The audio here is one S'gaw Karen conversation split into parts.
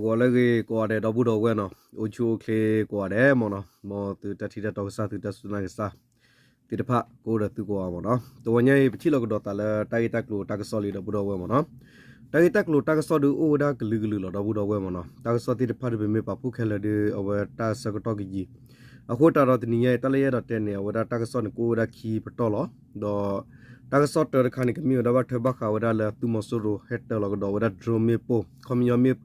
ကိးဂၤလၢအဂ့ၤ ကိးဂၤဒဲး ဒီပုၢ်ဒီဝဲၢ်နီၤ, အိၣ်ဆူၣ်အိၣ်ချ့ကိးဂၤဒဲးမ့ၢ်နီၤ, မ်သုတၢ်ထံၣ်တၢ်တီကစၢ် သုတၢ်စူၢ်တၢ်နာ်ကစၢ်သ့ၣ်တဖၣ် ကအိၣ်ဒီးသုကိးဂၤမ့ၢ်နီၤ. တဝီညါအံၤ ပထံၣ်လိာ်ကဒီးသးလၢတၢ်ဂ့ၢ်တၢ်ကျိၤတၢ်ကစီၣ်လံ ဒီပုၢ်ဒီဝဲၢ်မ့ၢ်နီၤ. တၢ်ဂ့ၢ်တၢ်ကျိၤတၢ်ကစီၣ်ဒုးအိၣ်ဝဲဒၣ်ကလုာ်ကလုာ်လီၤ ဒီပုၢ်ဒီဝဲၢ်မ့ၢ်နီၤ. တၢ်ကစီၣ်သ့ၣ်တဖၣ်ဒုး ပမ့ၢ်ပာ်ဖှိၣ်ခဲလၢာ်ဒုး အဝဲတၢ်ဆၢကတီၢ်ကယံာ် အဃိသတးဒီးတနံၤညါအံၤ တၢ်လၢယအဲၣ်ဒိးတဲန့ၣ် အဝဲဒၣ်တၢ်ကစီၣ်န့ၣ် ကအိၣ်ဝဲဒၣ်ခံပတီၢ်လီၤ. ဒီးတၢ်ကစီၣ်တၢတခါန့ၣ် ကမ့ၢ်ဝဲဒၣ်ဘၣ်ထွဲဘၣ်ဃးဝဲဒၣ်လၢသုးမီၤစိရိၤဟဲတၢၤလီၤကဒီးဝဲဒၣ် drone မ့ၣ်ပိၢ် ခီပညီမ့ၢ်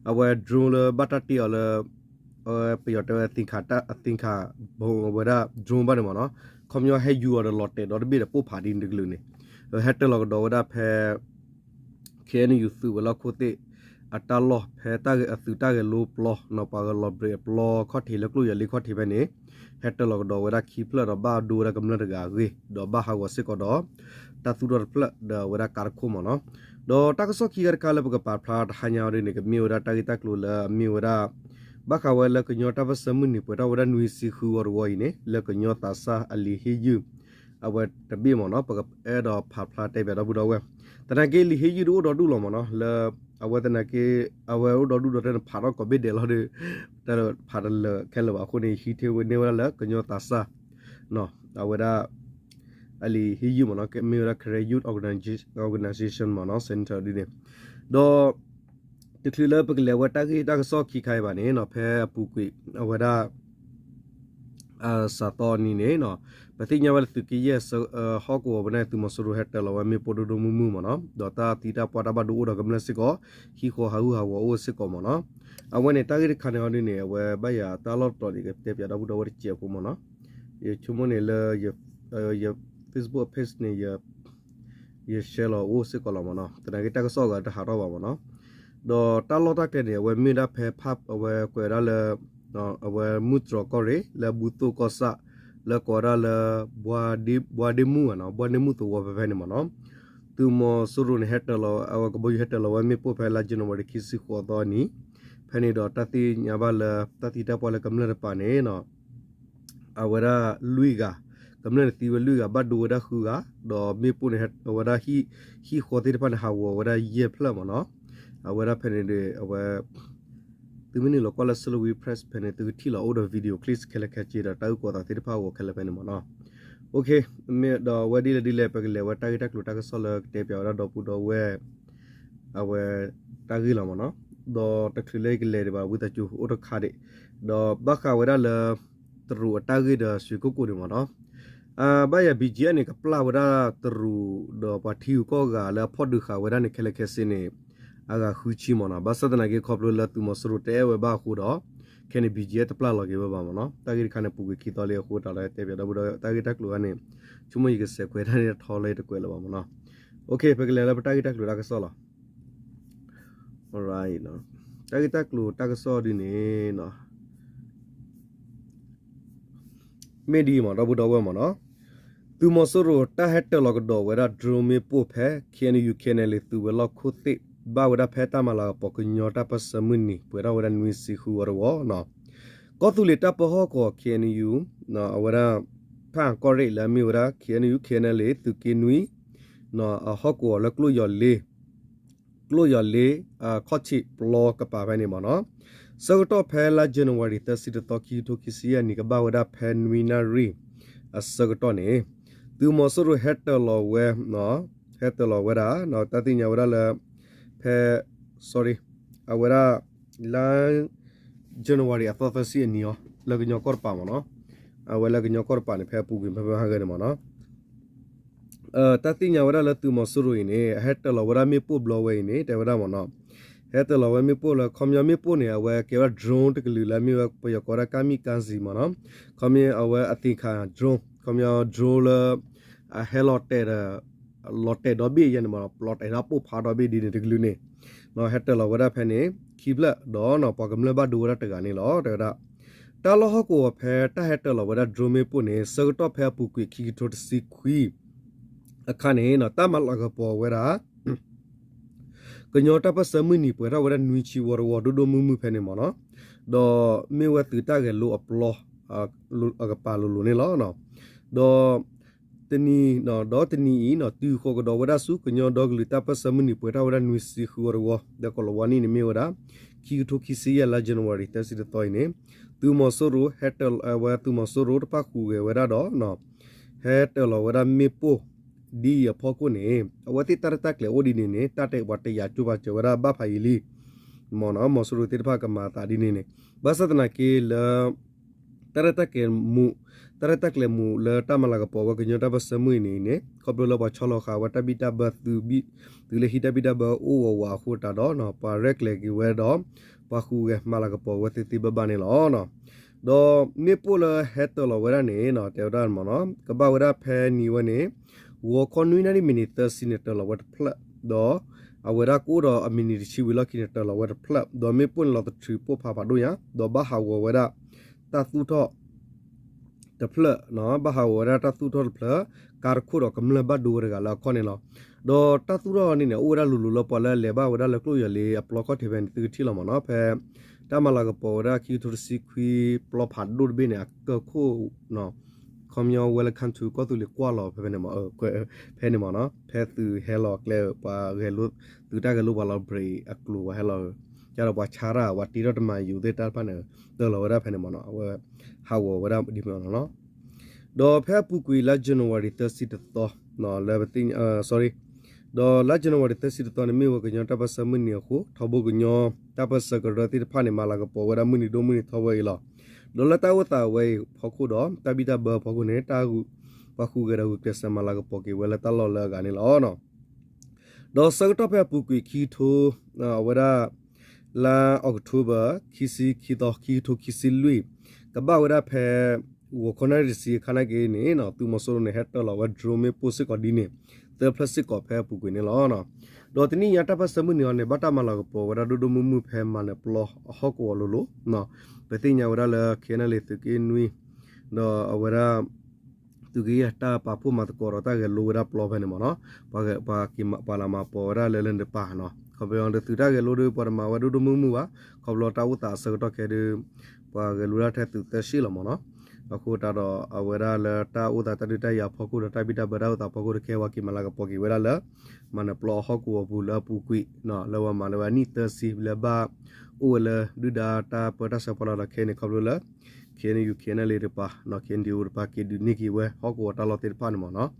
အဝဲ drone လၢဘၣ်တၢ်တ့အီၤလၢ ပယီၤတဲဝဲ အသင်္ခါ bomb အဝဲဒၣ် drone ဘၣ်န့ၣ်မ့ၢ်နီၤ, ခီပညီဟဲယူၤအီၤဒီးလီၤတဲာ်ဒီတဘ့ၣ်ဒီးပိၢ်ဖးဒ်န့ၣ်တကလုာ်န့ၣ် ဟဲတၢၤလီၤကဒီးဝဲဒၣ်ဖဲ ခ့ၣ်အဲၣ်ယူၣ် သုးဝဲၤလီၢ်ခိၣ်သ့ၣ် အတၢ်လီၢ်ဖဲတၢ်ဂ့ၢ်အသုးတၢ်ဂဲၤလိပျီ နီၢ်ပှၤဂဲၤလီၤဘြ့းအပျီခီၣ်ထံးလၢကျိၣ်ယီၤလ့ခီၣ်ထံးဖဲန့ၣ် ဟဲတၢၤလီၤကဒီးဝဲဒၣ်ခံဖျၢၣ်ဒီးဘၣ်ဒိဝဲဒၣ်ကမျၢၢ်တဂၤအဂ့ၢ် ဒီးဘၣ်ဟးဂီၤစ့ၢ်ကီးဒီး တၢ်သူၣ်ထီၣ်တဖျၢၣ်ဒီးအဝဲဒၣ်ကါတခိၣ်မ့ၢ်နီၤ. ဒီးတၢ်ကစီၣ်ခံခါတခါလၢပကပာ်ဖျါတဟါညါအီၤဒ်န့ၣ် ကမ့ၢ်ဝဲဒၣ်တၢ်ဂ့ၢ်တၢ်ကျိၤလၢအမ့ၢ်ဝဲဒၣ် ဘၣ်ဃးဝဲလၢကညီတၢ်ပၢၢ်ဆၢမုၢ်နံၤ ပှဲၤထီၣ်ဝဲဒၣ်နွံဆံဃုဝီတဝီအံၤန့ၣ် လၢကညီသးစၢ်အလံာ်ဟ့ၣ်ယုၢ် အဝဲတဘ့ၣ်မ့ၢ်နီၤ, ပကအဲၣ်ဒိးဖးဖျါတဲပၠးဒီပုၢ်ဒီဝဲၢ်, သနာ်က့လံာ်ဟ့ၣ်ယုၢ်ဒုးအိၣ်ဒီဒူၣ်လီၤမ့ၢ်နီၤ, လၢ အဝဲသနာ်က့ အဝဲအိၣ်ဒီဒူၣ်ဒီးတဲနဖးထီၣ်ကိးဘ့ၣ်ဒဲးလီၤဒီး တၢ်ဖးတလၢာ်ခဲလၢာ်ဘၣ်အဃိန့ၣ် ဟံးထီၣ်ဝဲန့ၢ်ဝဲဒၣ်လၢကညီသးစၢ် အဝဲဒၣ် အလံာ်ဟ့ၣ်ယုၢ်မ့ၢ်နီၤ, မ့ၢ်ဝဲဒၣ် Karen Youth Organi- Organization မ့ၢ်နီၤ, Center ဒ်န့ၣ်, ဒီး တချုးလၢပကလဲၤဝဲတၢ်ဂ့ၢ်တၢ်ကစီၣ်ခံခါအံၤဘၣ်န့ၣ်နီၤ, ဖဲအပူၤကွံာ် အဝဲဒၣ် စးသီနံၤန့ၣ်နီၤ, ပသ့ၣ်ညါဝဲလၢသုးက့ယဲၢ် ဟီၣ်ကဝီၤဝဲဒၣ် သုးမီၤစိရိၤဟဲတၢၤလီၤဝဲမ့ၣ်ပိၢ်ဒိၣ်ဒိၣ်မုၢ်မုၢ်မ့ၢ်နီၤ, ဒီးတၢ်သံတၢ်ပှၢ်တၢ်ဘၣ်ဒိအိၣ်ဒီးကမျၢၢ်စ့ၢ်ကီး, ဟံၣ်ဃီဟးဂူာ်ဟးဂီၤအိၣ်စ့ၢ်ကီးမ့ၢ်နီၤ. အဝဲန့ၣ်တၢ်ဂ့ၢ်တခါန့ၣ်အီၤဒ်န့ၣ် အဝဲဘၣ်ယၤတၢ်လီၢ်တတီၤန့ၣ် ကတဲပၠးဒီပုၢ်ဒီဝဲၢ်တစဲးဖိမ့ၢ်နီၤ. ယဆိကမိၣ်န့ၣ်လၢ ယ Facebook page န့ၣ် ယ share လီၤအိၣ်စ့ၢ်ကီးလီၤမ့ၢ်နီၤ, သနာ်က့တၢ်ကစီၣ်အဂၤတဟးထီၣ်ဘၣ်မ့ၢ်နီၤ. ဒီးတၢ်လီၢ်တၢ်ကျဲန့ၣ် အဝဲမ့ၢ်ဒၣ်ဖဲဖး အဝဲကွဲးဝဲဒၣ်လၢ အဝဲမုၢ်တြီၤကီၢ်ရ့ၣ် လၢဘူၣ်သိၣ်ကီၢ်ဆၣ် လၢကိးဝဲဒၣ်လၢ ဘှါဒ့မူၣ်နီၤ, ဘှါဒ့မူၣ်သဝီဖဲဖဲန့ၣ်မ့ၢ်နီၤ. သုးမီၤစိရိၤန့ၣ် ဟဲတၢၤလီၤ အဝဲကဘီယူၤဟဲတၢၤလီၤဝဲမ့ၣ်ပိၢ်ဖဲလါ January ခံဆံဃိးသီနံၤ, ဖဲန့ၣ်ဒီးတၢ်သ့ၣ်ညါဘၣ်လၢ တၢ်သံတၢ်ပှၢ်လၢကမျၢၢ်တပၤန့ၣ် အဝဲဒၣ်လွံၢ်ဂၤ, ကမျၢၢ်န့ၣ်သံဝဲလွံၢ်ဂၤ ဘၣ်ဒိဝဲဒၣ်ဃုဂၤ, ဒီးမ့ၣ်ပိၢ်န့ၣ် အဝဲဒၣ်ဟံၣ်ဃီသ့ၣ်တဖၣ်န့ၣ် ဟးဂီၤဝဲဒၣ်ယဲၢ်ဖျၢၣ်မ့ၢ်နီၤ. အဝဲဒၣ်ဖဲန့ၣ်ဒီး အဝဲ သုမ့ၢ်နုာ်လီၤကွၢ်လၢ Salween Press ဖဲန့ၣ် သုကထံၣ်လီၤအိၣ်ဒီး video clips ခဲလၢာ်ခဲဆ့ဒီး တၢ်အုၣ်ကီၤသးသ့ၣ်တဖၣ်အဂီၤခဲလၢာ်ဖဲန့ၣ်မ့ၢ်နီၤ. မ့ၢ်ဒီးအဝဲဒ်လဲၣ်ဒ်လဲၣ် ပကလဲၤဝဲတၢ်ဂ့ၢ်တၢ်ကျိၤတၢ်ကစီၣ်လၢကတဲပၠးဝဲဒၣ်ဒီပုၢ်ဒီဝဲၢ် အဝဲတၢ်ဂ့ၢ်လီၤမ့ၢ်နီၤ. ဒီးတချုးလၢယကလဲၤဒံးဘၣ် ဝံသးစူၤအိၣ်တခါဒံး, ဒီးဘၣ်ဃးဝဲဒၣ်လၢ တရူးအတၢ်ဂ့ၢ်ဒီး ရွှေကုက္ကိုန့ၣ်မ့ၢ်နီၤ. ဘၣ်ယၤ BGF န့ၣ် ကပျၢ်ဝဲဒၣ်တရူးဒီးပှၤထံဂုၤကီၢ်ဂၤလၢအဖီၣ်ဒုးဃာ်ဝဲဒၣ်န့ၣ် ခဲလၢာ်ခဲဆ့န့ၣ် အဂၤဃုဆံမ့ၢ်နီၤ. ဘၣ်ဆၣ်သနာ်က့ခီဖျိလၢသုးမီၤစိရိၤတအဲၣ်ဝဲဘၣ်အဃိဒီး ခဲန့ၣ် BGF တပျၢ်လီၤက့ၤဝဲဘၣ်မ့ၢ်နီၤ. တၢ်ဂ့ၢ်တခါန့ၣ် ပူၤကွံာ်ခံသီလံအဃိ တၢ်လၢတဲပၠးဒီပုၢ်ဒီဝဲၢ် တၢ်ဂ့ၢ်တၢ်ကျိၤခါန့ၣ် ဆိကမိၣ်ယကစဲးကွဲးတၢ်န့ၣ်ထီလၢယတကွဲးလၢၤဘၣ်မ့ၢ်နီၤ. ပကလဲၤလၢပတၢ်ဂ့ၢ်တၢ်ကျိၤတၢ်ကစီၣ်လီၤ. တၢ်ဂ့ၢ်တၢ်ကျိၤတၢ်ကစီၣ်ဒ်န့ၣ် မ့ၢ်ဒ်အံၤမ့ၢ် ဒီပုၢ်ဒီဝဲၢ်မ့ၢ်နီၤ, သုးမီၤစိရိၤတၢ်ဟဲတၢၤလီၤကဒီးဝဲဒၣ် drone မ့ၣ်ပိၢ်ဖဲ KNU KNLA သုးဝဲၤလီၢ်ခိၣ်သ့ၣ် ဘၣ်ဝဲဒၣ်ဖဲတၢ်မၤလၤကပီၤကညီတၢ်ပၢၢ်ဆၢမုၢ်နံၤ ပှဲၤထီၣ်ဝဲဒၣ်နွံဆံဃုဝီတဝီနီၤ. ကီၢ်သူလ့ၤတၢ်ပၢဟီၣ်ကဝီၤ KNU အဝဲဒၣ် ဖၣ်အၣ်ကီၢ်ရ့ၣ်လၢအမ့ၢ်ဝဲဒၣ် KNU KNLA သုးက့နွံ အဟီၣ်ကဝီၤလၢကျိၣ်ယီၤလ့ ကျိၣ်ယီၤလ့ ခီၣ်ဆံးပျီကပၤဖဲန့ၣ်မ့ၢ်နီၤ, ဆၢကတီၢ်ဖဲလါ January သၢဆံတသီ ခံကထိခံဆံယဲၢ်နံၣ် ကဘၣ်ဝဲဒၣ်ဖဲနွံနၣ်ရံၣ်အဆၢကတီၢ်န့ၣ် သုးမီၤစိရိၤဟဲတၢၤလီၤဝဲ ဟဲတၢၤလီၤဝဲဒၣ် တၢ်သ့ၣ်ညါဝဲဒၣ်လၢ ဖဲ sorry အဝဲဒၣ် လါ January အသီသၢဆံအနံၤအီၤ လၢကညီကီၢ်တပၤမ့ၢ်နီၤ, အဝဲလၢကညီကီၢ်တပၤန့ၣ် ဖဲအပူၤကွံာ်ဖဲဖဲဟးဂီၤန့ၣ်မ့ၢ်နီၤ တၢ်သ့ၣ်ညါဝဲဒၣ်လၢသုးမီၤစိရိၤအံၤန့ၣ် အဟဲတၢၤလီၤဝဲဒၣ်မ့ၣ်ပိၢ်ဘျီဝဲအံၤန့ၣ် တဲဝဲဒၣ်မ့ၢ်နီၤ, ဟဲတၢၤလီၤဝဲမ့ၣ်ပိၢ်လၢ ခီပညီမ့ၣ်ပိၢ်န့ၣ် အဝဲကဲဝဲဒၣ် drone တကလုာ်လၢအမ့ၢ်ဝဲပယီၤကိးဝဲဒၣ် kamikaze မ့ၢ်နီၤ, ခီပညီအဝဲအသ့ၣ်ခါ drone ခီပညီ drone လၢ အဟဲလီၤတဲာ်ဒီး လီၤတဲာ်ဒီဘ့ၣ်ယဲန့ၣ်မ့ၢ်နီၤ, လီၤတဲာ်ဒီးပိၢ်ဖးဒီဘ့ၣ်ဒ်န့ၣ်တကလုာ်န့ၣ် ဟဲတၢၤလီၤဝဲဒၣ်ဖဲန့ၣ် ခံဖျၢၣ်ဒီးနီၤ ပှၤကမျၢၢ်ဘၣ်ဒိဝဲဒၣ်တဂၤန့ၣ်လီၤ တဲဝဲဒၣ် တၢ်လီၢ်ဟီၣ်ကဝီၤဖဲတၢ်ဟဲတၢၤလီၤဝဲဒၣ် drone မ့ၣ်ပိၢ်န့ၣ် ဆၢကတီၢ်ဖဲအပူၤကွံာ်ခံကထိတဆံခွံ အခါန့ၣ် တၢ်မၤလၤကပီၤဝဲဒၣ် ကညီတၢ်ပၢၢ်ဆၢမုၢ်နံၤပှဲၤထီၣ်ဝဲဒၣ်နွံဆံဝီတဝီဒိၣ်ဒိၣ်မုၢ်မုၢ်ဖဲန့ၣ်မ့ၢ်နီၤ, ဒီးမ့ၢ်ဝဲသုးတၢ်ဂဲၤလိအပျီ အကပၤလိၤလိၤန့ၣ်လီၤ. ဒီး တနံၤ ဒီးတနံၤအံၤ တုၤဃီၤကဒီးဝဲဒၣ်ဆူကညီဒီကလုာ်တၢ်ပၢၢ်ဆၢမုၢ်နံၤပှဲၤထီၣ်ဝဲဒၣ်နွံဆံဃုဝီတဝီ ဒီးကိၤလၤဝါနံၣ်န့ၣ်မ့ၢ်ဝဲဒၣ် ခံကထိခံဆံယဲၢ်လါ January သၢဆံတသီအံၤန့ၣ် သုးမီၤစိရိၤဟဲတၢၢ်လီၤဝဲ သုးမီၤစိရိၤတဖၣ်ဃုာ်ဂဲၤဝဲဒၣ်ဒီး ဟဲတၢၢ်လီၤဝဲဒၣ်မ့ၣ်ပိၢ် ဒ်အံၤအဖီခိၣ်န့ၣ် အဝဲသ့ၣ်တၢ်ရဲၣ်တၢ်ကျဲၤအိၣ်ဒ်န့ၣ်န့ၣ် တၢ်တဲပှၤတယာ်ကၠိပာ်စၢၤဝဲဒၣ်ဘၣ်ဖးယံာ်လံ မ့ၢ်နီၤ မီၤစိရိၤသ့ၣ်တဖၣ်ကမၤအသးဒ်န့ၣ်န့ၣ် ဘၣ်ဆၣ်သနာ်က့လၢ တၢ်ရဲၣ်တၢ်ကျဲၤမူး တၢ်ရဲၣ်တၢ်ကျဲၤမူးလၢတၢ်မၤလၤကပီၤဝဲကညီတၢ်ပၢၢ်ဆၢမုၢ်နံၤအံၤန့ၣ် ခီဖျိလၢပှၤဆီလီၤဃာ်ဝဲတၢ်ဘံၣ်တၢ်ဘၢ သုးလၢဟံးတၢ်ဘံၣ်တၢ်ဘၢအိၣ်ဝးဝးအဃိသတးဒီး ပှၤရဲၣ်ကျဲၤက့ၤဝဲဒီး ပှၤဃုာ်ဂဲၤမၤလၤကပီၤဝဲသ့သ့ဘၣ်ဘၣ်န့ၣ်လီၤ. ဒီးမ့ၣ်ပိၢ်လၢဟဲတၢၢ်လီၤဝဲဒၣ်န့ၣ် တဲဝဲဒၣ်မ့ၢ်နီၤ ကဘၣ်ဝဲဒၣ်ဖဲနံၤဝဲန့ၣ် ဂီၤခီနွံနၣ်ရံၣ်မံးနံးသၢဆံန့ၣ် တၢၢ်လီၤဝဲတဖျၢၣ် ဒီးအဝဲဒၣ်ကအိၣ်ဒီးအမံးနံးတဆံဝံၤလီၢ်ခံန့ၣ် တၢၢ်လီၤဝဲတဖျၢၣ် ဒီးမ့ၣ်ပိၢ်န့ၣ်လီၤသထြုးပိၢ်ဖးဖးဒိၣ်ညါ ဒီးဘၣ်ဟးဂီၤဝဲဒၣ် တၢ်သူၣ်ထီၣ် တဖျၢၣ် ဘၣ်ဟးဂီၤဝဲဒၣ်တၢ်သူၣ်ထီၣ်တဖျၢၣ် ကါတခိၣ်ဒီးကမျၢၢ်ဘၣ်ဒိဝဲတဂၤလၢအခီၣ်န့ၣ်လီၤ. ဒီးတၢ်သူၣ်ထီၣ်န့ၣ်န့ၣ် အိၣ်ဝဲဒၣ်လိၤလိၤလၢပှၤလၢအလဲၤဘၣ်ဝဲဒၣ်လၢကျိၣ်ယဲၤလ့အပျီခီၣ်ထံးဖဲန့ၣ် သုကထံၣ်လီၤမ့ၢ်နီၤ ဖဲ တၢ်မၤလၤကပီၤဝဲဒၣ်ခံကထိတဆံခွံပျီဖးဒိၣ်တဘ့ၣ်န့ၣ် အကၢၢ်ခိၣ် ခီပညီ Welcome to ကီၢ်သူလ့ၤကွၢ်လီၤဖဲဖဲန့ၣ်မ့ၢ် ဖဲန့ၣ်မ့ၢ်နီၤ ဖဲသုးဟဲလီၤကျဲ ပှၤဂဲၤလိ သုးတၢ်ဂဲၤလိပှၤလီၤ break အကျိၤပှၤဟဲလီၤ ကဒီးပှၤဆါတၢ် ပှၤတ့ထီၣ်တမၤယိၤသ့ၣ်တၢ်တဖၣ်န့ၣ် တၢၢ်လီၤဝဲဒၣ်ဖဲန့ၣ်မ့ၢ်နီၤ အဝဲ ဟးဂီၤဝဲဒၣ်ဒ်န့ၣ်လီၤ. ဒီးဖဲအပူၤကွံာ်လါ January သၢဆံတသီ လၢပသ့ၣ်ညါ sorry ဒီးလါ January သၢဆံတသီန့ၣ် မ့ၢ်ဝဲကညီတၢ်ပၢၢ်ဆၢမုၢ်နံၤအဃိ ထီဘိကညီတၢ်ပၢၢ်ဆၢကရၢသ့ၣ်တဖၣ်န့ၣ် မၤလၤကပီၤဝဲဒၣ်မုၢ်နံၤဒိၣ်မုၢ်နံၤထီဝဲအံၤလီၤ. ဒီးလၢတၢ်အိၣ်သးဝဲအံၤဖီခိၣ်ဒီး တၢ်ဘံၣ်တၢ်ဘၢအဖီခိၣ်န့ၣ် တၢ် ပှၤဃုာ်ဂဲၤဒီးဂုာ်ကျဲးစၢးမၤလၤကပီၤက့ၤဝဲလၢတၢ်လီၢ်လၢအဂၤန့ၣ်လီၤ. ဒီးဆၢကတီၢ်ဖဲအပူၤကွံာ်ခံကထိ အဝဲဒၣ် လါ October ခံဆံခံသီ ခံကထိခံဆံလွံၢ် ကဘၣ်ဝဲဒၣ်ဖဲ ဂီၤခီနၣ်ရံၣ်တဆံအခါနာ်က့န့ၣ် သုးမီၤစိရိၤန့ၣ် ဟဲတၢၢ်လီၤဝဲ drone မ့ၣ်ပိၢ်စ့ၢ်ကီးဒ်န့ၣ် သၢဖျၢၣ်စ့ၢ်ကီးဖဲအပူၤကွံာ်န့ၣ်လီၤ. ဒီးတနံၣ်ညါတၢ်ပၢၢ်ဆၢမုၢ်နံၤအံၤန့ၣ် ဘၣ်တၢ်မၤလၤကပီၤဝဲဒၣ်ဒိၣ်ဒိၣ်မုၢ်မုၢ်ဖဲမၤနၢၤပျီအဟီၣ်ကဝီၤလိၤလိၤ ပသ့ၣ်ညါဝဲဒၣ်လၢ ခဲနလ့သုးက့နွံ ဒီးအဝဲဒၣ် သုးက့ယဲၢ်တၢ်ပာ်ဖှိၣ်မၤသကိးဒီးတၢ်ဂဲၤလိဝဲဒၣ်ပျီဖဲန့ၣ်မ့ၢ်နီၤ ပှၤလၢမၤပိာ်ဝဲဒၣ်လၢလၢတပၤနီၤ ခီဖျိဒီးသုးတၢ်ဂဲၤလိဒီး ပှၤတမၤဝဲဒိၣ်ဒိၣ်မုၢ်မုၢ်ဘၣ် ခီဖျိတၢ်အိၣ်သးအဆၢကတီၢ်ခဲဒီး ပှၤဂဲၤလိဒၣ်ထဲသုးသၢဆံလီၤမ့ၢ်နီၤ အဃိသတးဒီးအဝဲဒၣ်လၢတၢ်အိၣ်သးတၢ်ဒုးတၢ်ယၤအဖီခိၣ်ဒီးတၢ်ဘံၣ်တၢ်ဘၢတၢ်အိၣ်သးအဖီခိၣ်ဒီး ခဲအံၤပှၤက့ၤမၤလၤကပီၤက့ၤဝဲဒၣ်လၢ မၤနၢၤပျီအဟီၣ်ကဝီၤပူၤလၢအပူၤကွံာ် လၢပှၤမၤလၢဝဲနံၣ်သၢဆံလၢဘၣ် အိၣ်ဝဲလၢဒုၣ်ဒါတၢ်ပၢတၢ်ဆၢဖီလာ်ဒီးခဲအံၤန့ၣ် ခီဖျိလၢ ခဲအံၤ ယူၢ် ခဲအံၤ ခဲအံၤ တပၤ ခဲအံၤ ဒံၣ် အိၣ်တပၤ က့ၤဒုးန့ၢ်က့ၤဝဲဟီၣ်ကဝီၤတၢ်လီၢ်သ့ၣ်တဖၣ်န့ၣ်မ့ၢ်နီၤ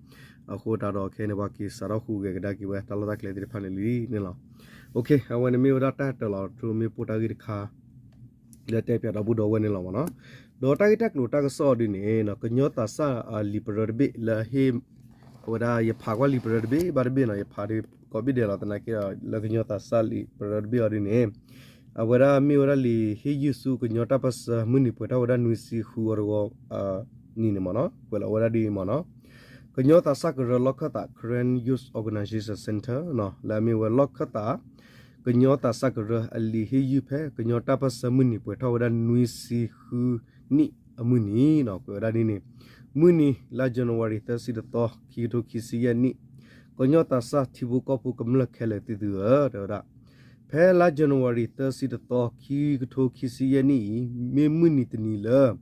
အဃိသတးဒီးခဲအံၤန့ၣ် ပှၤက့ၤစးထီၣ်ဟူးဂဲၤကဒါက့ၤဝဲတၢ်လီၢ်တၢ်ကျဲသ့ၣ်တဖၣ်န့ၣ်လံန့ၣ်လီၤ. အဝဲန့ၣ်မ့ၢ်ဝဲဒၣ်တၢ်တၢၢ်လီၤ drone မ့ၣ်ပိၢ်တၢ်ဂ့ၢ်တခါ လၢတဲပၠးဒီပုၢ်ဒီဝဲၢ်န့ၣ်လီၤမ့ၢ်နီၤ ဒီးတၢ်ဂ့ၢ်တၢ်ကျိၤတၢ်ကစီၣ်အီၤဒ်န့ၣ် ကညီသးစၢ်အလံာ်ပရၢတဘ့ၣ်လၢဟ့ၣ် အဝဲဒၣ်ယဖးကွၢ်လံာ်ပရၢတဘ့ၣ်ဘၣ်တဘ့ၣ်နီၤ ယဖးဒီးကိးဘ့ၣ်ဒဲးလီၤ သနာ်က့ဒီး လၢကညီသးစၢ်လံာ်ပရၢတဘ့ၣ်အီၤဒ်န့ၣ် အဝဲဒၣ်မ့ၢ်ဝဲဒၣ်လံာ်ဟ့ၣ်ယုၢ်ဆူကညီတၢ်ပၢၢ်ဆၢမုၢ်နံၤပှဲၤထီၣ်ဝဲဒၣ်နွံဆံဃုအီၤတဂီၤ နံၤန့ၣ်မ့ၢ်နီၤ ကွဲးလီၤဝဲဒၣ်ဒ်အံၤမ့ၢ်နီၤ ကညီသးစၢ်ကရၢလီၢ်ခၢၣ်သး Karen Youth Organization Center လၢအမ့ၢ်ဝဲလီၢ်ခၢၣ်သး ကညီသးစၢ်ကရၢအလံာ်ဟ့ၣ်ယုၢ်ဖဲ ကညီတၢ်ပၢၢ်ဆၢမုၢ်နံၤပှဲၤထီၣ်ဝဲဒၣ်နွံဆံဃုနံၣ်အမုၢ်နံၤ ကွဲးဝဲဒၣ်ဒ်န့ၣ် မုၢ်နံၤလါ January သၢဆံတသီ ခံကထိခံဆံယဲၢ်နံၣ် ကညီသးစၢ်ထံဖိကီၢ်ဖိကမျၢၢ်ခဲလၢာ်သ့ၣ်သုဧၢ တဲဝဲဒၣ် ဖဲလါ January သၢဆံတသီ ခံကထိခံဆံယဲၢ်နံၣ်အံၤ မ့ၢ်မုၢ်နံၤတနံၤလၢ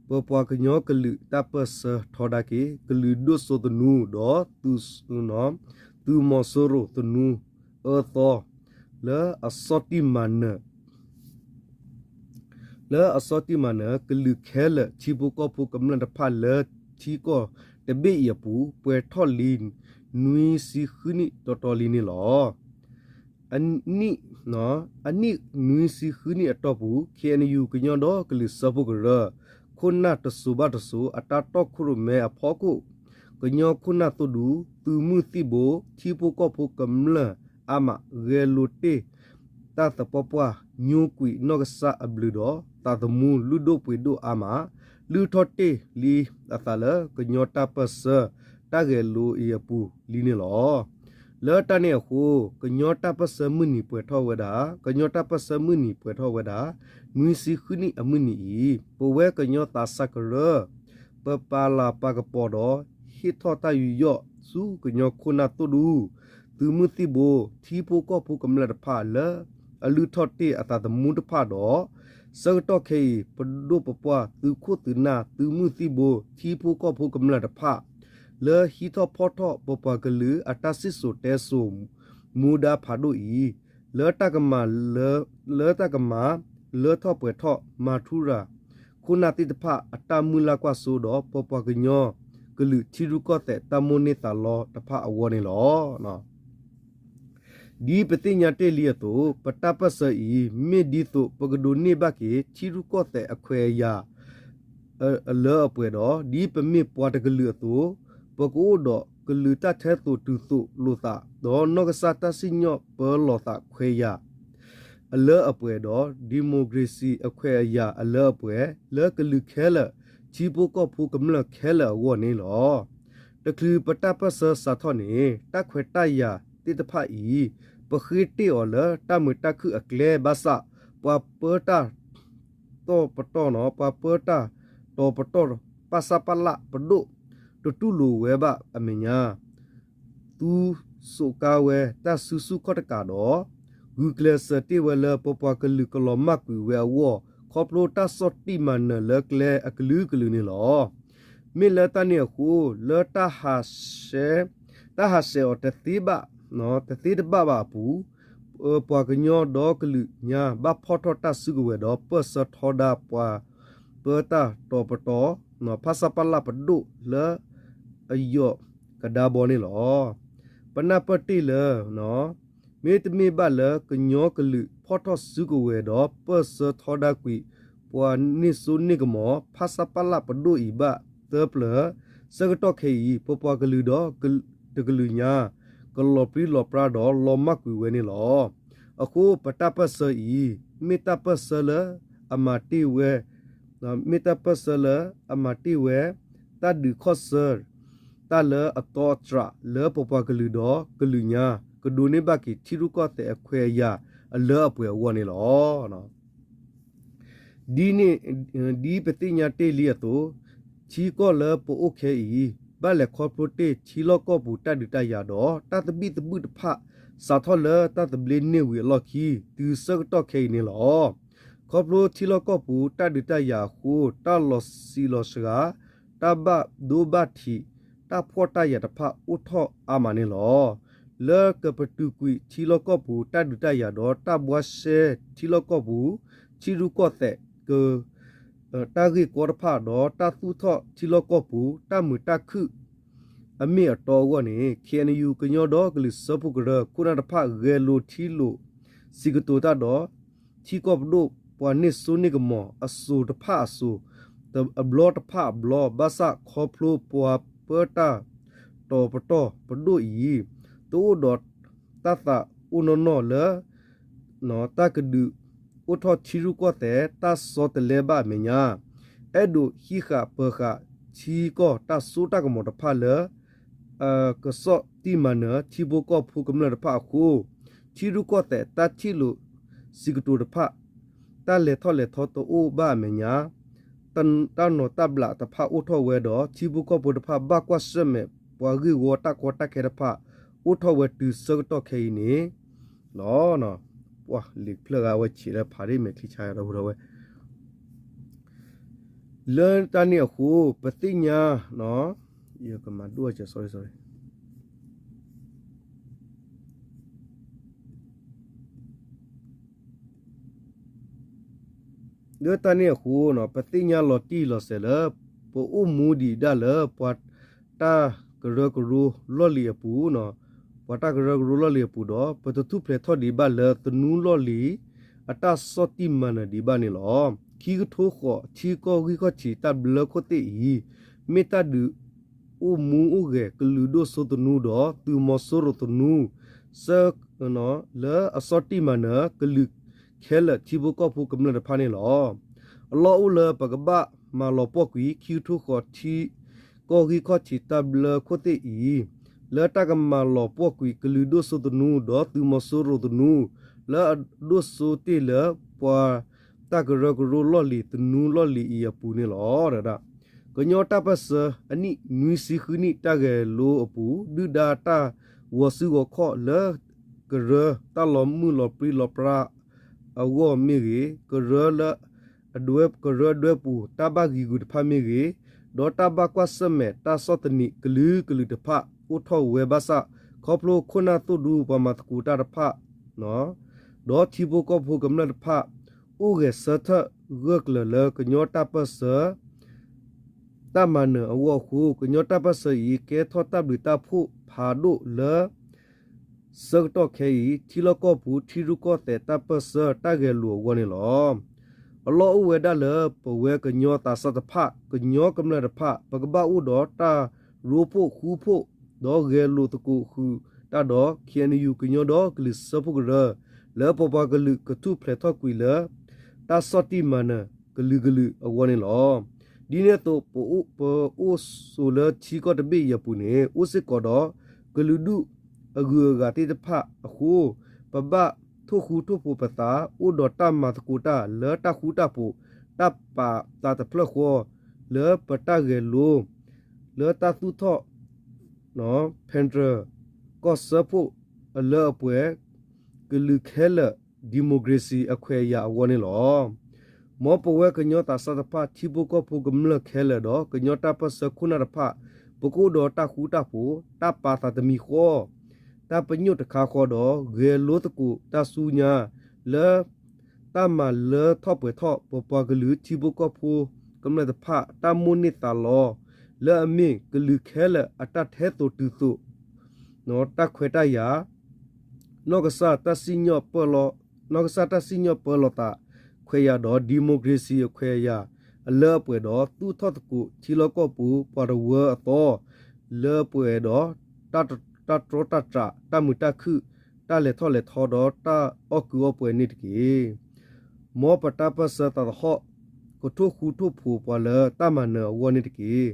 ပပှၤကညီကလုာ်တၢ်ပၢၢ်ဆၢထီဒါက့ၤ ကလုာ်ဒိၣ်စိသနူဒီး သုးမီၤစိရိၤသနူအၢသီ လၢအဆီၣ်တံၢ်မၤနၢၤ လၢအဆီၣ်တံၢ်မၤနၢၤ ကလုာ်ခဲလၢာ်ထံဖိကီၢ်ဖိကမျၢၢ်တဖၣ်လၢထံကီၢ်တဘ့ၣ်အံၤအပူၤ ပှဲၤထီၣ်လံ နွံဆံဃုနံၣ်တီတီလံန့ၣ်လီၤ. အနံၣ် အနံၣ်နွံဆံဃုနံၣ်အတီၢ်ပူၤ ခ့ၣ်အဲၣ်ယူၣ် ကညီဒီကလုာ်စၢဖှိၣ်ကရၢ ခိၣ်နၢ်တစိၤဘၣ်တစိၤ အတၢ်တီၣ်ခိၣ်ရိၣ်မဲအဖီခိၣ် ကညီခိၣ်နၢ်သိၣ်ဒူ သုးမုၢ်သံၣ်ဘိ ထံဖိကီၢ်ဖိကမျၢၢ်အါမး ဂဲၤလိာ်တ့ၢ် တၢ်သပှၢ်ပှၢ် ညိကွံာ်နီၢ်ကစၢ်အဘျုးဒီး သးသမူလုၢ်ဒိၣ်ပှ့ၤဒိၣ်အါမး လုၢ်ထီၣ်တ့ၢ်လံအသးလၢ ကညီတၢ်ပၢၢ်ဆၢ တၢ်ဂဲၤလိအံၤအပူၤလံန့ၣ်လီၤ. လၢတၢ်န့ၣ်အဃိ ကညီတၢ်ပၢၢ်ဆၢမုၢ်နံၤပှဲၤထီၣ်ဝဲဒၣ် ကညီတၢ်ပၢၢ်ဆၢမုၢ်နံၤပှဲၤထီၣ်ဝဲဒၣ် နွံဆံဃုနံၣ်အမုၢ်နံၤအံၤ ပဝဲကညီသးစၢ်ကရၢ ပပာ်လၤပာ်ကပီၤဒီး ဟ့ၣ်ထီၣ်တၢ်ယူးယီၣ်ဆူကညီခိၣ်နၢ်သိၣ်ဒူ သုးမုၢ်သံၣ်ဘိ ထံဖိကီၢ်ဖိကမျၢၢ်တဖၣ်လၢ အလုၢ်ထီၣ်တ့ၢ်အသးသမူတဖၣ်ဒီး ဆၢကတီၢ်ခဲအံၤ ပဒိၣ်ပပှၢ်သုးခိၣ်သုးနၢ် သုးမုၢ်သံၣ်ဘိ ထံဖိကီၢ်ဖိကမျၢၢ်တဖၣ် လၢဟံးထီၣ်ဖီၣ်ထီၣ်ပပှၤကလုာ်အတၢ်စံၣ်စိၤတဲစိၤ မူဒါဖးဒိၣ်အံၤ လၢတၢ်ကမၤ လၢတၢ်ကမၤ လၢထီၣ်ပှဲၤထီၣ် မၤထူရၤ ခိၣ်နၢ်သ့ၣ်တဖၣ်အတၢ်မုၢ်လၢ်ကွၢ်စိဒီး ပပှၤကညီကလုာ်ထံရူၢ်ကီၢ်သဲးတၢ်မိၣ်န့ၢ်သးလီတဖၣ်အဂီၢ်န့ၣ်လီၤ. ဒ်ပသ့ၣ်ညါတ့ၢ်လံအသိး ပတၢ်ပၢၢ်ဆၢအံၤ မ့ၢ်ဒ်သိးပကဒိးန့ၢ်ဘၣ်က့ၤထံရူၢ်ကီၢ်သဲးအခွဲးအယာ် အလၢအပှဲၤဒီး ဒ်ပမ့ၢ်ပှၤတကလုာ်အသိး ပကအိၣ်ဒီးကလုာ်တၢ်ထဲသိးတုၤသိးလိာ်သး ဒီးနီၢ်ကစၢ်တၢ်စံၣ်ညီၣ်ပၢလီၤသးခွဲးယာ် အလၢအပှဲၤဒီး ဒံၣ်မိၣ်ခြ့ၣ်စံၣ်အခွဲးအယာ်အလၢအပှဲၤ လၢကလုာ်ခဲလၢာ် ထံဖိကီၢ်ဖိကမျၢၢ်ခဲလၢာ်အဂီၢ်န့ၣ်လီၤ. တချုးပတၢ်ပၢၢ်ဆၢစးထီၣ်န့ၣ် တၢ်ခွဲးတၢ်ယာ်သ့ၣ်တဖၣ်အံၤ ပဃ့တ့ၢ်အီၤလၢတၢ်မုာ်တၢ်ခုၣ်အကျဲဘၣ်ဆၣ် ပှၤပၢတၢ် တီၤပတီၢ်နီၤ ပှၤပၢတၢ်တီၤပတီၢ် ပၣ်ဆၣ်ပၣ်လၣ်ပဒိၣ် တတူၢ်လိာ်ဝဲဘၣ်အမဲာ်ညါ သူစိးကါဝဲတၢ်စုဆူၣ်ခီၣ်တကးဒီး ဂုာ်ကျဲးစၢးတ့ၢ်ဝဲလၢပပှၤကလုာ်ကလီၤမၢ်ကွံာ်ဝဲအဂီၢ် ခီဖျိတၢ်ဆီၣ်တံၢ်မၤနၢၤလၢကျဲအကလုာ်ကလုာ်န့ၣ်လီၤ. မ့ၢ်လၢတၢ်န့ၣ်အဃိ လၢတၢ်ဟးဆှဲး တၢ်ဟးဆှဲးအီၤတသ့ဘၣ် တသ့တဘၣ်ဘၣ်အပူၤ ပပှၤကညီဒီကလုာ်ညါ ဘၣ်ဖီၣ်ထီၣ်တၢ်စုကဝဲၤဒီး ပၢၢ်ဆၢထီဒါပှၤပၢတၢ်တီၤပတီၢ် ဖၣ်ဆၣ်ပၣ်လၣ်ပဒိၣ်လၢအယိာ်ကဒါဘီန့ၣ်လီၤ. ပနၢ်ပၢၢ်တ့ၢ်လၢ မ့တမ့ၢ်ဘၣ်လၢကညီကလုာ်ဖီၣ်ထီၣ်စုကဝဲၤဒီး ပၢၢ်ဆၢထီဒါကွံာ် ပှၤန့ၢ်စိန့ၢ်ကမီၤ ဖၣ်ဆၣ်ပၣ်လၣ်ပဒိၣ်အံၤဘၣ်သၢပျၢၤ ဆၢကတီၢ်ခဲအံၤ ပပှၤကလုာ်ဒီးတကလုာ်ညါ ကလီၤပြံလီၤပြါဒီးလီၤမၢ်ကွံာ်ဝဲန့ၣ်လီၤ. အဃိပတၢ်ပၢၢ်ဆၢအံၤ မ့ၢ်တၢ်ပၢၢ်ဆၢလၢအမၤတ့ၢ်ဝဲ မ့ၢ်တၢ်ပၢၢ်ဆၢလၢအမၤတ့ၢ်ဝဲ တၢ်ဒုးခီၣ်ဆၢ တၢ်လၢအတီအတြးလၢပပှၤကလုာ်ဒီးကလုာ်ညါ ကဒိးန့ၢ်ဘၣ်က့ၤထံရူၢ်ကီၢ်သဲးအခွဲးအယာ်အလၢအပှဲၤအဂီၢ်န့ၣ်လီၤ. ဒ်န့ၣ် ဒ်ပသ့ၣ်ညါတ့ၢ်လံအသိး ထံကီၢ်လၢပအိၣ်ခဲအံၤ ဘၣ်လဲၤခီဖျိတ့ၢ်ထံလီၢ်ကီၢ်ပူၤတၢ်ဒုးတၢ်ယၤဒီး တၢ်သဘံၣ်သဘုၣ်တဖၣ် စးထီၣ်လၢတၢ်သဘျ့န့ၢ်ဝံၤအလီၢ်ခံ တုၤဆၢကတီၢ်ခဲအံၤန့ၣ်လီၤ. ခီဖျိထံလီၢ်ကီၢ်ပူၤတၢ်ဒုးတၢ်ယၤအဃိ တၢ်လီၤဆံးလီၤစှၤ တၢ်ဘၣ်ဒိဘၣ်ထံး တၢ်ဖှီၣ်တၢ်ယာ်တဖၣ်အိၣ်ထီၣ်အါမးန့ၣ်လီၤ. လၢကပတုာ်ကွံာ်ထံလီၢ်ကီၢ်ပူၤတၢ်ဒုးတၢ်ယၤဒီး တၢ်ဘှါရှဲထံလီၢ်ကီၢ်ပူၤ ထံရူၢ်ကီၢ်သဲး တၢ်ဂ့ၢ်ကီတဖၣ်ဒီး တၢ်သူၣ်ထီၣ်ထံလီၢ်ကီၢ်ပူၤ တၢ်မုာ်တၢ်ခုၣ် အမ့ၢ်အတီအဂီၢ်န့ၣ် ခ့ၣ်အဲၣ်ယူၣ် ကညီဒီကလုာ်စၢဖှိၣ်ကရၢ ခိၣ်နၢ်တဖၣ် ဂဲၤလိာ်ထံလိာ် စံးကတိၤတၢ်ဒီး ထံကီၢ်ပဒိၣ် ပှၤန့ၢ်စိန့ၢ်ကမီၤ အစိၤတဖၣ်အစိၤ အဘျီတဖၣ်အဘျီ ဘၣ်ဆၣ်ခီဖျိပှၤပၢတၢ်တီၤပတီၢ်ပဒိၣ်အံၤ တအိၣ်ဒီးတၢ်သးအိၣ်နီၢ်နီၢ်လၢ တၢ်ကဒုးအိၣ်ထီၣ်ထံရူၢ်ကီၢ်သဲး တၢ်ဆီတလဲဘၣ်အမဲာ်ညါ အဲၣ်ဒိးဟံးဃာ်ပၢၤဃာ်ထံကီၢ်တၢ်စိတၢ်ကမီၤတဖၣ်လၢ ကဆီၣ်တံၢ်မၤနၢၤထံဖိကီၢ်ဖိကမျၢၢ်တဖၣ်အဃိ ထံရူၢ်ကီၢ်သဲးတၢ်ထံၣ်လိာ်စံးကတိၤတဖၣ် တၢ်လဲၤထီၣ်လဲၤထီတအိၣ်ဘၣ်အမဲာ်ညါ တၢ်နီၢ်တၢ်ဘျးတဖၣ်အိၣ်ထီၣ်ဝဲဒီး ထံဖိကီၢ်ဖိတဖၣ်ဘၣ်ကွၢ်ဆၢၣ်မဲာ်ပှၤဂ့ၢ်ဝီတၢ်ကီတၢ်ခဲတဖၣ် အိၣ်ထီၣ်ဝဲတုၤဆၢကတီၢ်ခဲအံၤန့ၣ်လီၤ. ပှၤလံာ်ဖျၢၣ်ဂၤဝဲဆံးလၢဖးဒ်မဲာ်ချံဆါဒီပုၢ်ဒီဝဲၢ် လၢတၢ်န့ၣ်အဃိ ပသ့ၣ်ညါ ယကမၤဒိၣ် sorry sorry လၢတၢ်န့ၣ်အဃိ ပသ့ၣ်ညါလီၤတံၢ်လီၤဆဲးလၢ ပအိၣ်မူဒံးဒၣ်လၢပှၤတၢ်ကရၢကရိလီၢ်လံၤအပူၤ, ပှၤတၢ်ကရၢကရိလီၢ်လံၤအပူၤဒီး ပတထူၣ်ဖျဲးထီၣ်ဒံးဘၣ်လၢသနူလီၢ်လံၤ အတၢ်ဆီၣ်တံၢ်မၤနၢၤဒံးဘၣ်န့ၣ်လီၤ. ခံကထိဃိး ထံကီၢ်ဂံၢ်ခီၣ်ထံးတၢ်ဘျၢခိၣ်သ့ၣ်အံၤ မ့ၢ်တၢ်ဒုးအိၣ်မူအိၣ်ဂဲၤကလုာ်ဒိၣ်စိသနူဒီး သုးမီၤစိရိၤသနူ ဆၢ လၢအဆီၣ်တံၢ်မၤနၢၤကလုာ်ခဲလၢာ်ထံဖိကီၢ်ဖိကမျၢၢ်တဖၣ်န့ၣ်လီၤ. အလီၢ်အိၣ်လၢပကဘၣ်မၤလီၤပှီၢ်ကွံာ် ခံကထိဃိး ထံကီၢ်ဂံၢ်ခီၣ်ထံးတၢ်ဘျၢခိၣ်သ့ၣ်အံၤ လၢတၢ်ကမၤလီၤပှီၢ်ကွံာ်ကလုာ်ဒိၣ်စိသနူ ဒီးသုးမီၤစိရိၤသနူ လၢအဒိၣ်စိတ့ၢ်လၢပှၤတၢ်ကရၢကရိလီၢ်လံၤသနူလီၢ်လံၤအံၤအပူၤန့ၣ်လီၤ. ကညီတၢ်ပၢၢ်ဆၢအနံၣ်နွံဆံဃုနံၣ် တၢ်ဂဲၤလိအပူၤ ဒုၣ်ဒါတၢ်ဂီၤစုဂီၤခီၣ်လၢ ကရၢတၢ်လီၤမုၢ်လီၤပြံလီၤပြါအဂီၢ်မ့ၢ်ဂ့ၤ, ကရၢလၢ ကရၢဒွဲပူၤ တၢ်ဘၣ်ဂံာ်ဂုာ်တဖၣ်မ့ၢ်ဂ့ၤ, ဒီးတၢ်ဘၣ်ကွၢ်ဆၢၣ်မဲာ်တၢ်ဆီၣ်သနံးကလုာ်ကလုာ်တဖၣ်အိၣ်ထီၣ်ဝဲဘၣ်ဆၣ် ခီဖျိခိၣ်နၢ်သိၣ်ဒူပှၤမၤသကိးတၢ်တဖၣ် ဒီးထံဖိကီၢ်ဖိကမျၢၢ်တဖၣ် အိၣ်ဂဲၤဆၢထၢၣ်ဂၢၢ်ကျၢၤလၢကညီတၢ်ပၢၢ်ဆၢ တၢ်မၤနၢၤအဂီၢ်အဃိ ကညီတၢ်ပၢၢ်ဆၢအံၤ ကဲထီၣ်တၢ်ဘျုးတၢ်ဖှိၣ်ဖးဒိၣ်လၢ ဆၢကတီၢ်ခဲအံၤ ထံလီၢ်ကီၢ်ပူၤ ထံရူၢ်ကီၢ်သဲးတၢ်ပၢၢ်ဆၢတၢ်ဂဲၤလိာ်အဂီၢ်န့ၣ်လီၤ. အလီၢ်အိၣ်ဝဲဒၣ်လၢ ပဝဲကညီသးစၢ်တဖၣ် ကညီကမျၢၢ်တဖၣ် ပကဘၣ်အိၣ်ဒီးတၢ်ရိဖှိၣ်ဃူဖိး ဒီးဂဲၤလိာ်သကိးဃုာ်တၢ်ဒီး ခ့ၣ်အဲၣ်ယူၣ် ကညီဒီကလုာ်စၢဖှိၣ်ကရၢ လၢပပှၤကလုာ်ကထူၣ်ဖျဲးထီၣ်ကွံာ်လၢ တၢ်ဆီၣ်တံၢ်မၤနၢၤကလုာ်ကလုာ်အဂီၢ်န့ၣ်လီၤ. ဒ်န့ၣ်အသိး ပအိၣ်ဆိးလၢထံကီၢ်တဘ့ၣ်အံၤအပူၤန့ၣ် အိၣ်စ့ၢ်ကီးဒီး ကလုာ်ဒူၣ်အဂုၤအဂၤသ့ၣ်တဖၣ်အဃိ ပဘၣ်ထိၣ်ဃူထိၣ်ဖိးပသး အိၣ်ဒီးတၢ်မၤသကိးတၢ်လၢတၢ်ဃူတၢ်ဖိး တၢ်ပာ်သးတဖျၢၣ်ဃီ လၢပတၢ်ဂဲၤလိ လၢတၢ်သူၣ်ထီၣ် ဖဲဒရၢၣ် ကီၢ်စၢဖှိၣ်အလၢအပှဲၤ ကလုာ်ခဲလၢာ် democracy အခွဲးအယာ်အဂီၢ်န့ၣ်လီၤ. မ်ပဝဲကညီသးစၢ်တဖၣ် ထံဖိကီၢ်ဖိကမျၢၢ်ခဲလၢာ်ဒီး ကညီတၢ်ပၢၢ်ဆၢခိၣ်နၢ်တဖၣ် ပကအိၣ်ဒီးတၢ်ဃူတၢ်ဖိး တၢ်ပာ်သးတမံၤဃီ တၢ်ပညိၣ်တခါဃီဒီး ဂဲၤလိသကိးတၢ်ဆူညါ လၢ တၢ်မၤလၢထီၣ်ပှဲၤထီၣ် ပပှၤကလုာ်ထံဖိကီၢ်ဖိကမျၢၢ်တဖၣ် တၢ်မိၣ်န့ၢ်သးလီ လၢအမ့ၢ်ကလုာ်ခဲလၢာ်အတၢ်ထဲသိးတုၤသိး တၢ်ခွဲးတၢ်ယာ် နီၢ်ကစၢ်တၢ်စံၣ်ညီၣ် နီၢ်ကစၢ်တၢ်စံၣ်ညီၣ်ပၢလီၤသးခွဲးယာ်ဒီး democracy အခွဲးအယာ်အလၢအပှဲၤဒီး သူၣ်ထီၣ်သကိးထံလီၢ်ကီၢ်ပူၤပှၤတဝၢအသီ လၢအပှဲၤဒီး တၢ်တြီတၢ်တြး တၢ်မုာ်တၢ်ခုၣ် တၢ်လဲၤထီၣ်လဲၤထီဒီးတၢ်အီၣ်ကုၢ်အီၣ်ပှဲၤန့ၣ်တက့ၢ်. မ်ပတၢ်ပၢၢ်ဆၢသးသဟီၣ် ကထိၣ်ဃူထိၣ်ဖိးပှၤလၢတၢ်မၤနၢၤအဂီၢ်န့ၣ်တက့ၢ်.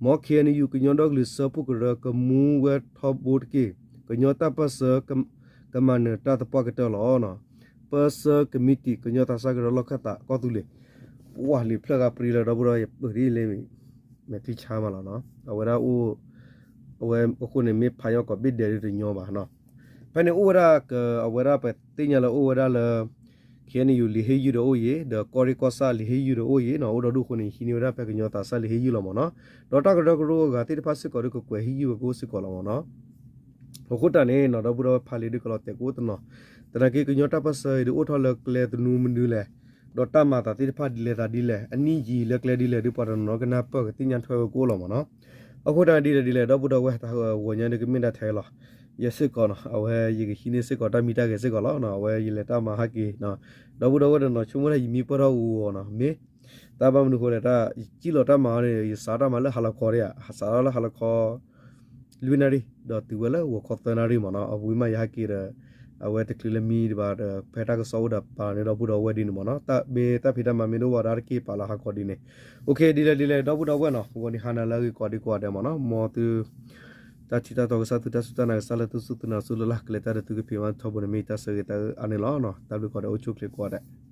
မ် ခ့ၣ်အဲၣ်ယူၣ် ကညီဒီကလုာ်စၢဖှိၣ်ကရၢကမူဝဲထီဘိတက့ၢ်. ကညီတၢ်ပၢၢ်ဆၢ ကမၤနၢၤတၢ်သပှၢ်ကတၢၢ်လီၤ. ပၢၢ်ဆၢကမံးတံာ် ကညီသးစၢ်ကရၢလီၢ်ခၢၣ်သးကီၢ်သူလ့ၤ ပှၢ်လံာ်ဖျၢၣ်ဂၤပြံလၢဒီပုၢ်ဒီဝဲၢ်ပၢၢ်ဒ်လဲၣ် မဲာ်ချံဆါမးလီၤနီၤ. အဝဲဒၣ်အိၣ် အဝဲအဃိန့ၣ် မ့ၢ်ဖးညီကိးဘ့ၣ်ဒဲးဒ်တညီဘၣ်နီၤ. ဖဲန့ၣ်အိၣ်ဝဲဒၣ်က အဝဲဒၣ်ပသ့ၣ်ညါလၢအိၣ်ဝဲဒၣ်လၢ ခ့ၣ်အဲၣ်ယူၣ် လံာ်ဟ့ၣ်ယုၢ်ဒီးအိၣ်ယံၤ ဒီးကီၢ်ရ့ၣ်ကီၢ်ဆၣ်လံာ်ဟ့ၣ်ယုၢ်ဒီးအိၣ်ယံၤနီၤ. အိၣ်ဒီးဒူၣ်အဃိန့ၣ် ဟံးန့ၢ်ဝဲဒၣ်ဖဲကညီသးစၢ်လံာ်ဟ့ၣ်ယုၢ်လီၤမးနီၤ. ဒီးတၢ်ကရၢကရိအဂၤသ့ၣ်တဖၣ်စ့ၢ်ကီးဒီးကကွဲးဟ့ၣ်ယုၢ်ဝဲကအိၣ်စ့ၢ်ကီးလီၤမးနီၤ. အဃိတၢ်န့ၣ်နီၤ ဒီပုၢ်ဒီဝဲၢ်ဖးလံာ်ဒုးကလီၤတဲာ်ကအိၣ်တနီၤ, သနာ်က့ကညီတၢ်ပၢၢ်ဆၢအံၤဒုးအိၣ်ထီၣ်လၢကျဲသနူမနုၤလဲၣ်, ဒီးတၢ်မၤသးသ့ၣ်တဖၣ်ဒ်လဲၣ်သးဒ်လဲၣ်, အနံၣ်ယံာ်လၢကျဲဒ်လဲၣ်ဒုး ပှၤတနီၤနီၤကနၢ်ပၢၢ်ကသ့ၣ်ညါထွဲဝဲကအိၣ်လီၤမးနီၤ. အဃိတၢ်ဒ်လဲၣ်ဒ်လဲၣ် ဒီပုၢ်ဒီဝဲၢ်တၢ်ဂီၤညါဒုးကမ့ၢ်ဒၣ်ထဲလီၤ. ယဲစ့ၢ်ကီးနီၤ အဝဲယကဟံးန့ၢ်စ့ၢ်ကီးတၢ်မံတၢ်ဂဲၤစ့ၢ်ကီးလီၤ. အဝဲယလဲၤတၢ်မၤဟဲက့ၤ ဒီပုၢ်ဒီဝဲၢ်တနီၤဆိကမိၣ်ဒၣ်ယမံပၢၢ်ထီၣ်ဂီၤဂီၤနီၤ, မ့ၢ် တၢ်ဘၣ်မနုၤဃိလဲၣ် တၢ်ယစံၣ်လီၤတၢ်မၤအီၤန့ၣ် ယစးထီၣ်တၢ်မၤလၢဟါလီၤခီဒံးဧါ, စးထီၣ်လၢဟါလီၤခီ လွံၢ်နၣ်ရံၣ် ဒီးတုၤဝဲလၢဂီၤခီသၢနၣ်ရံၣ်မးနီၤ. အဝံၤမးယဟဲက့ၤဒီး အဝဲတချုးလၢမံဒံးဘၣ်ဒီး ဖဲတၢ်ကစီၣ်အိၣ်ဒီးပာ်လီၤန့ၢ်ဒီပုၢ်ဒီဝဲၢ်ဒ်န့ၣ်မးနီၤ. တၢ်ဘၣ်တၢ်ဖံးတၢ်မၤမ့ၢ်တအိၣ်ဘၣ်ဒီးတက့ၢ်ပာ်လီၤဟါခီဒ်န့ၣ်. အိၣ်ခ့ ဒ်လဲၣ်ဒ်လဲၣ် ဒီပုၢ်ဒီဝဲၢ်နီၤ ဂီၤနံၤဟါနၤလၢအဂ့ၤကိးဒံကိးဂၤဒဲးမးနီၤ. မ်သု တၢ်ထံၣ်တၢ်တီကစၢ် သုတၢ်စူၢ်တၢ်နာ်ကစၢ်လၢသုစူၢ်သုနာ်စူၢ်လၢ်လၢ် ကလဲၤတၢ်ဒီးသုကဖံးမၤထီဘိန့ၣ် မ့ၢ်ယတၢ်ဆၢဂ့ၤတၢ်အၢအါန့ၣ်လီၤ. တၢ်ဘျုးကိးဂၤဒဲး အိၣ်ဆူၣ်အိၣ်ချ့ကိးဂၤဒဲး.